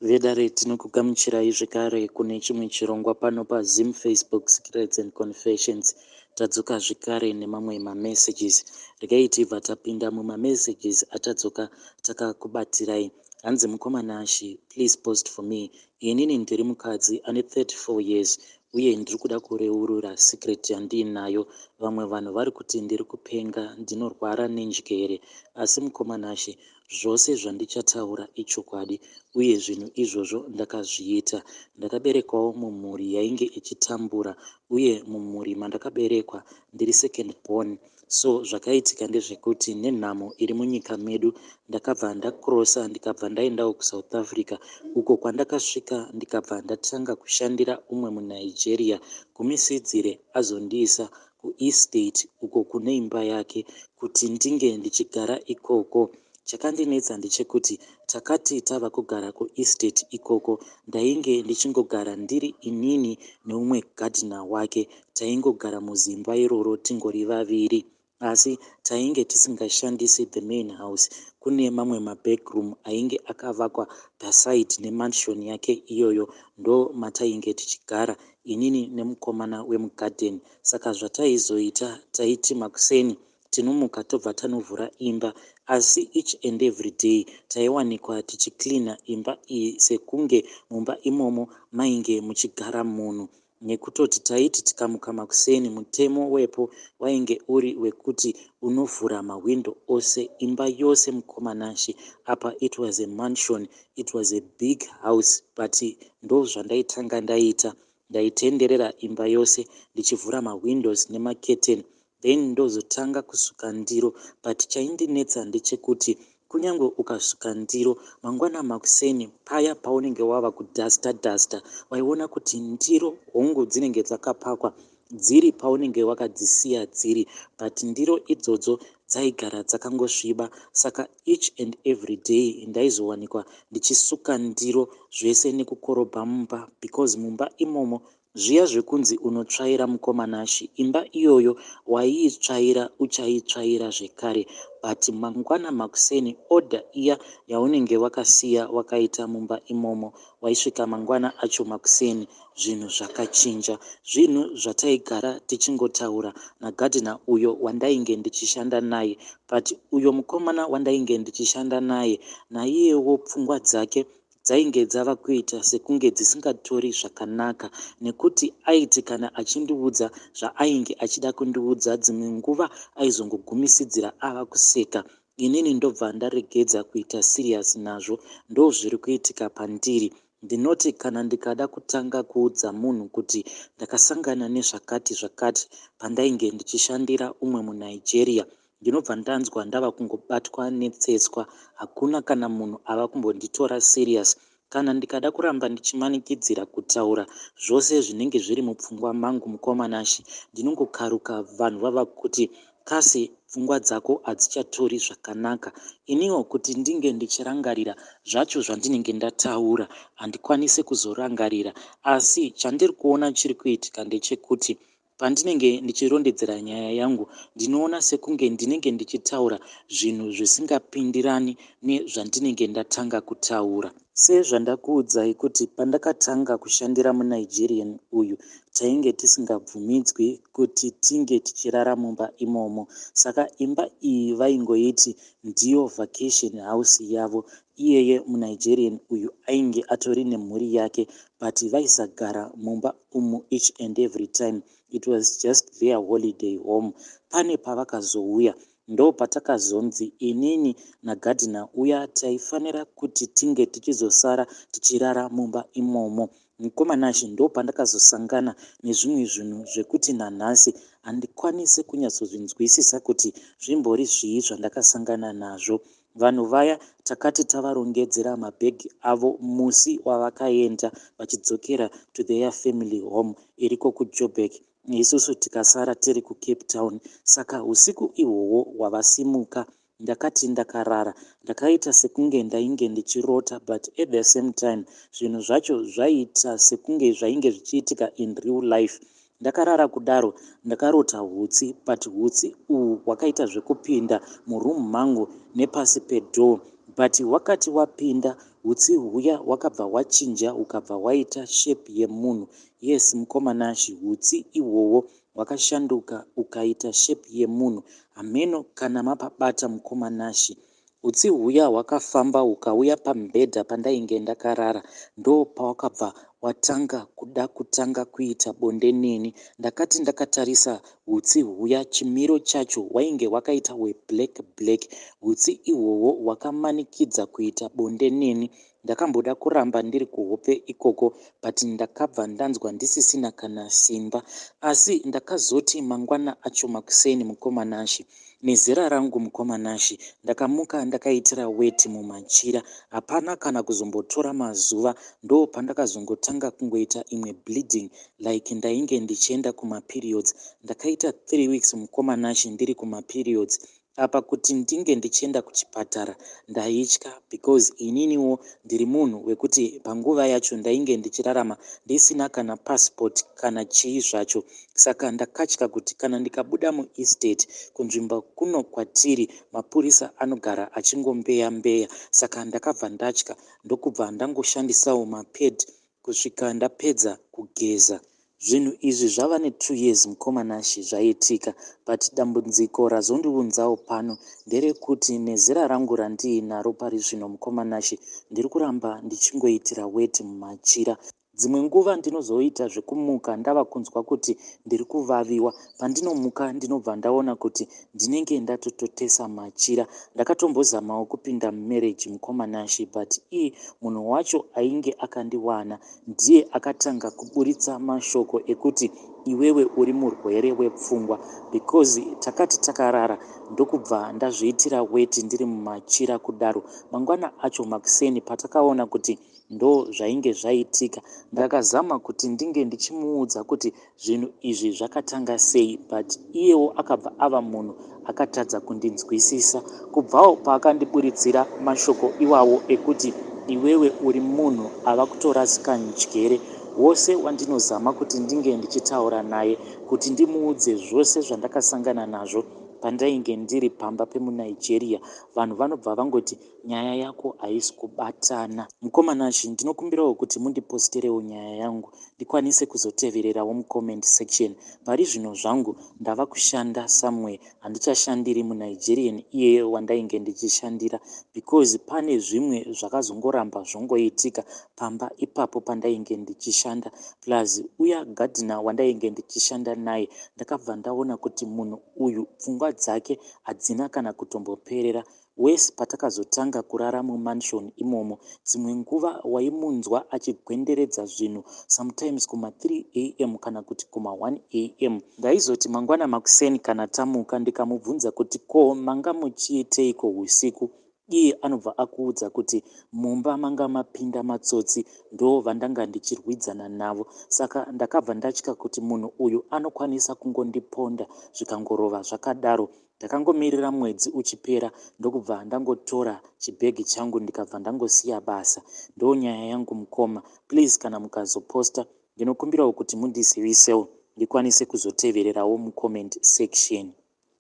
Vedare, tinokugamuchirai zvekare kune chimwe chirongwa pano paZim Facebook Secrets and Confessions. Tadzoka zvekare nemamwe mamessages. Regai tibva tapinda mumamessages atadzoka takakubatirai. Hanzi, "Mukoma Nashi, please post for me. Inini ndiri mukadzi ane 34 years uye ndiri kuda kureurura secret yandiinayo. Vamwe vanhu vari kuti ndiri kupenga, ndinorwara nenjere, asi mukoma Nashi, zvose zvandichataura ichokwadi uye zvinhu izvozvo ndakazviita. Ndakaberekwawo mumhuri yainge ichitambura uye mumhuri mandakaberekwa ndiri second born. So zvakaitika ndezvekuti nenhamo iri munyika medu, ndakabva ndacrossa, ndikabva ndaendawo kuSouth Africa, uko kwandakasvika ndikabva ndatanga kushandira umwe muNigeria. Gumisidzire azondiisa kuestate uko kune imba yake kuti ndinge ndichigara ikoko. Chakandinetsa ndechekuti takati tava kugara kuestate ikoko, ndainge ndichingogara ndiri inini neumwe gardener wake. Taingogara muzimba iroro tingori vaviri, asi tainge tisingashandisi the main house. Kune mamwe mabackroom ainge akavakwa paside nemansion yake iyoyo, ndo matainge tichigara inini nemukomana wemugadheni. Saka zvataizoita, taiti makuseni tinomuka tobva tanovhura imba, asi each and every day taiwanikwa tichicleana imba iyi sekunge mumba imomo mainge muchigara munhu, nekutoti taiti tikamuka makuseni, mutemo wepo wainge uri wekuti unovhura mahwindo ose, imba yose. Mukoma Nashi, apa it was a mansion, it was a big house, but ndo zvandaitanga ndaita. Ndaitenderera imba yose ndichivhura mawindows nemaketeni, then ndozotanga kusuka ndiro. But chaindinetsa ndechekuti kunyange ukasuka ndiro, mangwana makuseni paya paunenge wava kudhasta dhasta, waiona kuti ndiro hongu dzinenge dzakapakwa dziri paunenge wakadzisiya dziri, but ndiro idzodzo dzaigara dzakangosviba. Saka each and every day ndaizowanikwa ndichisuka ndiro zvese nekukorobha mumba, because mumba imomo zviya zvekunzi unotsvaira, mukoma Nashi, imba iyoyo waiitsvaira, uchaitsvaira zvekare, but mangwana makuseni order iya yaunenge wakasiya wakaita mumba imomo, waisvika mangwana acho makuseni zvinhu zvakachinja. Zvinhu zvataigara tichingotaura nagardener uyo wandainge ndichishanda naye. But uyo mukomana wandainge ndichishanda naye, naiyewo pfungwa dzake dzainge dzava kuita sekunge dzisingatori zvakanaka, nekuti aiti kana achindiudza zvaainge achida kundiudza, dzimwe nguva aizongogumisidzira ava kuseka, inini ndobva ndaregedza kuita serious nazvo. Ndo zviri kuitika pandiri. Ndinoti kana ndikada kutanga kuudza munhu kuti ndakasangana nezvakati zvakati pandainge ndichishandira umwe muNigeria, ndinobva ndanzwa ndava kungobatwa netsetswa. Hakuna kana munhu ava kumbonditora serious. Kana ndikada kuramba ndichimanikidzira kutaura zvose zvinenge zviri mupfungwa mangu, mukoma Nashi, ndinongokaruka vanhu vava kuti kasi pfungwa dzako hadzichatori zvakanaka. Iniwo kuti ndinge ndichirangarira zvacho zvandinenge ndataura, handikwanisi kuzorangarira. Asi chandiri kuona chiri kuitika ndechekuti pandinenge ndichirondedzera nyaya yangu, ndinoona sekunge ndinenge ndichitaura zvinhu zvisingapindirani nezvandinenge ndatanga kutaura. Sezvandakuudzai kuti pandakatanga kushandira muNigerian uyu, tainge tisingabvumidzwi kuti tinge tichirara mumba imomo. Saka imba iyi vaingoiti ndiyo vacation house yavo. Iyeye muNigerian uyu ainge atori nemhuri yake, but vaisagara mumba umu each and every time. It was just their holiday home. Pane pavakazouya, ndo patakazonzi inini nagardener uya taifanira kuti tinge tichizosara tichirara mumba imomo. Mukoma Nashi, ndo pandakazosangana nezvimwe zvinhu zvekuti nanhasi handikwanisi kunyatsozvinzwisisa kuti zvimbori zvii zvandakasangana nazvo. Vanhu vaya takati tavarongedzera mabhegi avo musi wavakaenda vachidzokera to their family home iriko kuJoburg, isusu tikasara tiri kuCape Town. Saka usiku ihwohwo hwavasimuka, ndakati ndakarara, ndakaita sekunge ndainge ndichirota, but at the same time zvinhu zvacho zvaiita sekunge zvainge zvichiitika in real life. Ndakarara kudaro, ndakarota hutsi, but hutsi uhu hwakaita zvekupinda muroom mangu nepasi pedoor. But wakati wapinda, hutsi huya hwakabva hwachinja hukabva hwaita shape yemunhu. Yes mukoma Nashy, hutsi ihwohwo hwakashanduka ukaita shape yemunhu. Hameno kana mapabata mukoma Nashy. Hutsi huya hwakafamba hukauya pamubhedha pandainge ndakarara ndopawakabva watanga kuda kutanga kuita bonde neni. Ndakati ndakatarisa hutsi huya chimiro chacho hwainge hwakaita hweblack black. Hutsi ihwohwo hwakamanikidza kuita bonde neni. Ndakamboda kuramba ndiri kuhope ikoko but ndakabva ndanzwa ndisisina kana simba. Asi ndakazoti mangwana acho makuseni mukoma Nashy. Nezera rangu mukoma Nashy ndakamuka ndakaitira weti mumachira. Hapana kana kuzombotora mazuva ndopandakazongotanga kungoita imwe bleeding like ndainge ndichienda kumaperiods. Ndakaita 3 weeks mukoma Nashy ndiri kumaperiods. Apa kuti ndinge ndichienda kuchipatara ndaitya because ininiwo ndiri munhu wekuti panguva yacho ndainge ndichirarama ndisina kana passport kana chii zvacho. Saka ndakatya kuti kana ndikabuda muestate kunzvimbo kuno kwatiri mapurisa anogara achingombeya mbeya. Saka ndakabva ndatya ndokubva ndangoshandisawo mapad kusvika ndapedza kugeza. Zvinhu izvi zvava netwo years mukoma Nashy zvaitika but dambudziko razondiunzawo pano nderekuti nezera rangu randiinaro parizvino mukoma Nashy ndiri kuramba ndichingoitira weti mumachira. Dzimwe nguva ndinozoita zvekumuka ndava kunzwa kuti ndiri kuvaviwa. Pandinomuka ndinobva ndaona kuti ndinenge ndatototesa machira. Ndakatombozamawo kupinda mumarriage mukoma Nashy but ii munhu wacho ainge akandiwana ndiye akatanga kuburitsa mashoko ekuti iwewe uri murwere wepfungwa because takati takarara ndokubva ndazviitira weti ndiri mumachira kudaro. Mangwana acho makuseni patakaona kuti ndozvainge zvaitika ndakazama kuti ndinge ndichimuudza kuti zvinhu izvi zvakatanga sei but iyewo akabva ava munhu akatadza kundinzwisisa kubvawo paakandiburitsira mashoko iwawo ekuti iwewe uri munhu ava kutorasika njere wose wandinozama kuti ndinge ndichitaura naye kuti ndimuudze zvose zvandakasangana nazvo pandainge ndiri pamba pemuNigeria vanhu vanobva vangoti nyaya yako haisi kubatana. Mukoma Nashy ndinokumbirawo kuti mundiposterewo nyaya yangu ndikwanise kuzotevererawo mucomment section. Pari zvino zvangu ndava kushanda somewhere handichashandiri muNigerian iyeye wandainge ndichishandira because pane zvimwe zvakazongoramba zvongoitika pamba ipapo pandainge ndichishanda plus uya gardener wandainge ndichishanda naye ndakabva ndaona kuti munhu uyu pfungwa dzake hadzina kana kutomboperera. Worse patakazotanga kurara mumansion imomo dzimwe nguva waimunzwa achigwenderedza zvinhu sometimes kuma3 am kana kuti kuma1 am. Ndaizoti mangwana makuseni kana tamuka ndikamubvunza kuti ko manga muchiiteiko husiku iye anobva akuudza kuti mumba manga mapinda matsotsi ndo vandanga ndichirwidzana navo. Saka ndakabva ndatya kuti munhu uyu anokwanisa kungondiponda zvikangorova zvakadaro. Ndakangomirira mwedzi uchipera ndokubva ndangotora chibhegi changu ndikabva ndangosiya basa. Ndonyaya yangu mukoma. Please kana mukazoposta ndinokumbirawo kuti mundizivisewo ndikwanise kuzotevererawo mucomment section.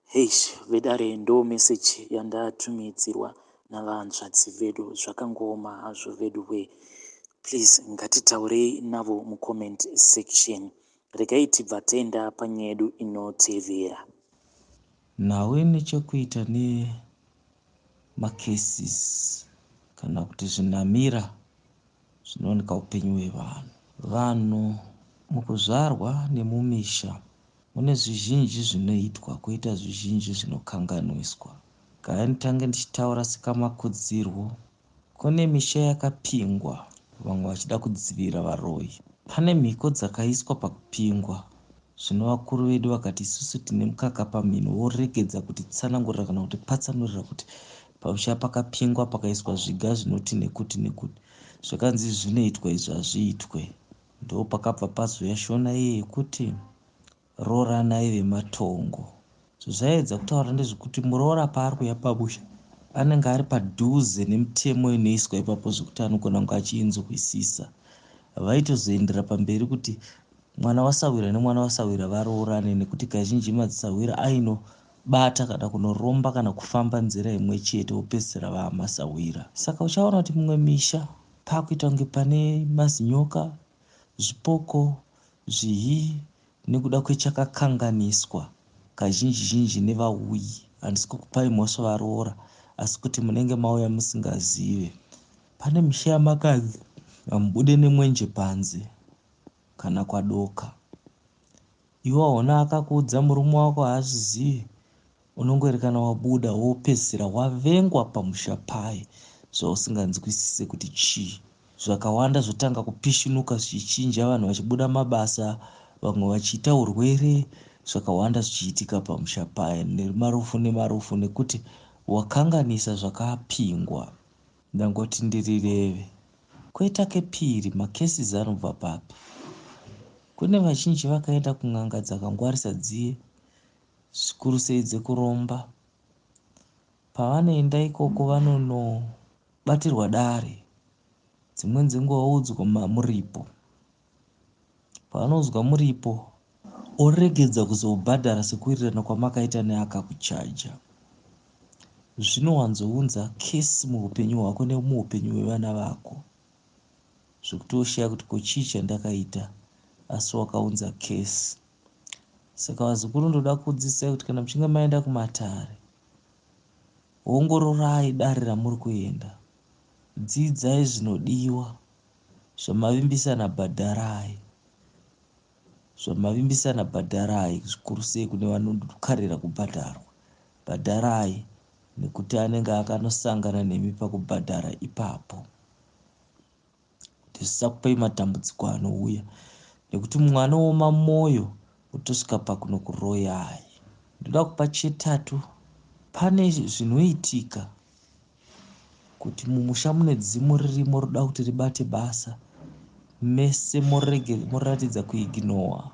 Heish vedare ndo message yandatumidzirwa navahanzvadzi vedu zvakangooma hazvo vedu wee. Please ngatitaurei navo mucomment section. Regai tibva taenda panyaya yedu inotevera. Nhau ine chekuita nemacases kana kuti zvinamira zvinowanika upenyu hwevanhu. Vanhu mukuzvarwa nemumisha mune zvizhinji zvinoitwa kwoita zvizhinji zvinokanganiswa. Gaya nditange ndichitaura sekamakudzirwo. Kune misha yakapingwa vamwe vachida kudzivirira varoyi. Pane mhiko dzakaiswa pakupingwa. Zvino vakuru vedu vakati isusu tine mukaka pamhino voregedza kutitsanangurira kana kutipatsanurira kuti pamusha pakapingwa pakaiswa zviga zvinoti nekuti nekuti. Zvakanzi izvi zvinoitwa izvi hazviitwe. Ndopakabva pazouya shona iye yekuti rooranai vematongo. Zvazvaiedza kutaura ndezvekuti muroora paari kuuya pamusha anenge ari padhuze nemitemo inoiswa ipapo zvekuti anogona kunge achiinzwisisa. Vaitozoendera pamberi kuti mwana wasahwira nemwana wasahwira varoorane nekuti kazhinji madzisahwira aino kunobata kana kunoromba kana kufamba nzira imwe chete wopedzisira vaamasahwira. Saka uchaona kuti mumwe misha pakuita kunge pane mazinyoka, zvipoko, zvihi nekuda kwechakakanganiswa kazhinji zhinji nevauyi. Handisi kukupai mhosva varoora asi kuti munenge mauya musingazive. Pane misha yamakanzi hamubude nemwenje panze kana kwadoka. Iwe hauna akakuudza murume wako haazvizivi unongoerekana wabuda wopedzisira wavengwa pamusha paye zvausinganzwisise kuti chii. Zvakawanda zvotanga kupishinuka zvichichinja vanhu vachibuda mabasa vamwe vachiita urwere zvakawanda zvichiitika pamusha paye nemarufu nemarufu nekuti wakanganisa zvakapingwa. Ndangoti ndirireve. Koita kepiri macases anobva papi? Kune vazhinji vakaenda kun'anga dzakangwarisa dziye zvikuru sei dzekuromba. Pavanoenda ikoko vanonobatirwa dare dzimweni dzenguva woudzwa muripo. Pavanoudzwa muripo oregedza kuzobhadhara sekuwirirana kwamakaita neakakuchaja. Zvinowanzounza kesi muupenyu hwako nemuupenyu hwevana vako zvekuti woshaya kuti ko chii chandakaita asi wakaunza kesi. Saka vazukuru ndoda kudzidzisai kuti kana muchinge maenda kumatare ongororai dare ramuri kuenda. Dzidzai zvinodiwa zvamavimbisana bhadharai. Zvamavimbisana bhadharai zvikuru sei kune vanokarira kubhadharwa. Bhadharai nekuti anenge akanosangana nemi pakubhadhara ipapo. Kuti zvisakupei matambudziko anouya nekuti mumwe anooma mwoyo otosvika pakunokuroyai. Ndoda kupa chetatu pane zvinoitika kuti mumusha mune dzimu ririmo roda kuti ribate basa mese moratidza kuignowa.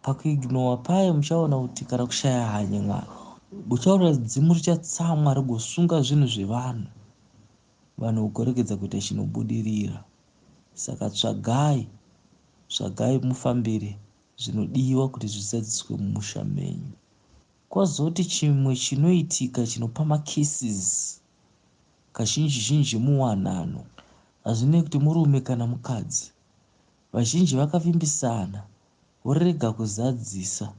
Pakuignowa paye muchaona kuti kana kushaya hanya uchaona dzimu richatsamwa rigosunga zvinhu zvevanhu vanhu vagoregedza kuita chinobudirira. Saka tsvagai tsvagai mufambire zvinodiwa kuti zvizadziswe mumusha menyu. Kwozoti chimwe chinoitika chinopa macases kazhinji zhinji muwanano hazvinei kuti murume kana mukadzi. Vazhinji vakavimbisana vorega kuzadzisa.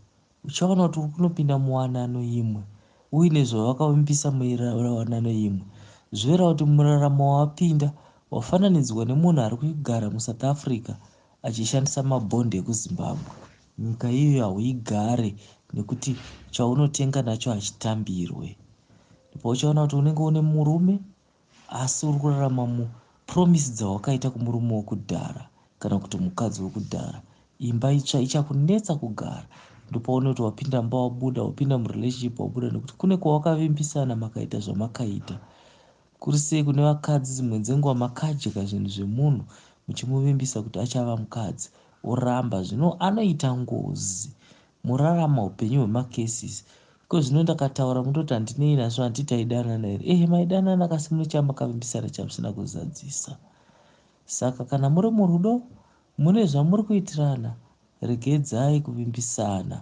Uchaona kuti uri kunopinda muwanano imwe uine zvavakavimbisa muwanano imwe. Zvoreva kuti muraramo wawapinda wafananidzwa nemunhu ari kugara muSouth Africa achishandisa mabhondi ekuZimbabwe. Nyika iyoyo hauigare nekuti chaunotenga nacho hachitambirwe. Pauchaona kuti unenge une murume asi uri kurarama mupromisi dzawakaita kumurume wekudhara kana kuti mukadzi wekudhara. Imba itsva ichakunetsa kugara. Ndopaunoti kuti wapinda mumba wabuda, wapinda murelationship wabuda nekuti kune kwawakavimbisana makaita zvamakaita. Kuri sei kune vakadzi dzimwe dzenguva makadya zvinhu zvemunhu muchimuvimbisa kuti achava mukadzi oramba zvino anoita ngozi morarama upenyu hwemacases. Iko zvino ndakataura mutoti handinei nazvo handiti taidanana here? Ehe maidanana kasi mune chamakavimbisana chamusina kuzadzisa. Saka kana muri murudo mune zvamuri kuitirana regedzai kuvimbisana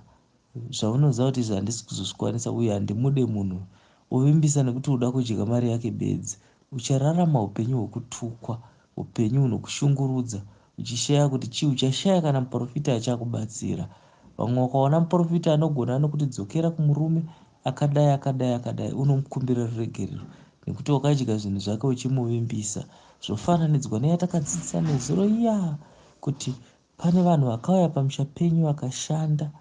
zvaunoziva kuti izvi handisi kuzozvikwanisa uye handimude munhu ovimbisa nekuti uda kudya mari yake bedzi. Uchararama upenyu hwekutukwa upenyu hunokushungurudza uchishaya kuti chii uchashaya kana muprofita achakubatsira. Vamwe vakaona muprofita anogona anokuti dzokera kumurume akadai akadai akadai unomukumbira ruregerero nekuti wakadya zvinhu zvake uchimuvimbisa. Zvofananidzwa neyatakadzidzisa nezuro iya kuti pane vanhu vakauya pamusha penyu vakashanda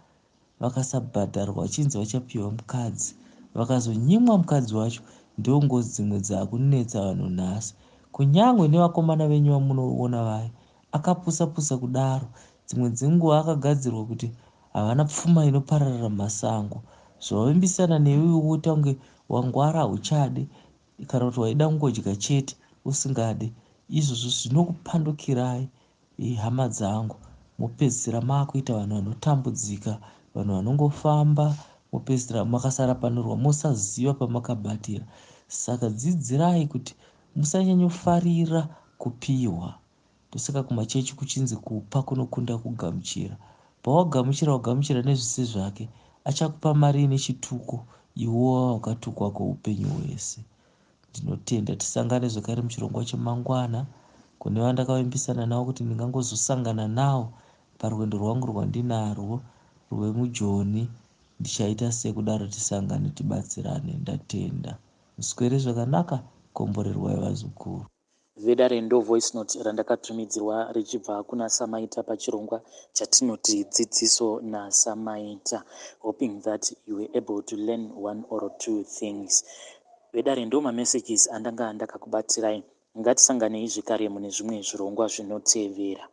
vakasabhadharwa vachinzi vachapiwa mukadzi vakazonyimwa mukadzi wacho ndo ngozi dzimwe dzaakunetsa vanhu nhasi. Kunyangwe nevakomana venyu vamunoona vaya akapusa pusa kudaro dzimwe dzenguva akagadzirwa kuti havana pfuma inopararira mumasango. Zvavavimbisana newe woita kunge wangwara hauchade kana kuti waida kungodya chete usingade. Izvozvo zvinokupandukirai hama dzangu mopedzisira maakuita vanhu vanotambudzika vanhu vanongofamba mopedzisira makasarapanurwa mosaziva pamakabatira. Saka dzidzirai kuti musanyanyofarira kupiwa. Ndosaka kumachechi kuchinzi kupa kunokunda kugamuchira. Pawagamuchira wagamuchira nezvisi zvake Achakupa mari ine chituko iwe wava wakatukwa kweupenyu hwese. Ndinotenda tisangane zvakare muchirongwa chemangwana. Kune vandakavimbisana navo kuti ndingangozosangana navo parwendo rwangu rwandinarwo rwemujoni ndichaita sekudaro tisangane tibatsirane. Ndatenda. Muswere zvakanaka komborerwai vazukuru. Vedare ndo voice note randakatumidzirwa richibva kuna Samaita pachirongwa chatinoti Dzidziso naSamaita. Hoping that you were able to learn one or two things. Vedare ndo mamessages andanga ndakakubatirai. Ngatisanganei zvekare mune zvimwe zvirongwa zvinotevera.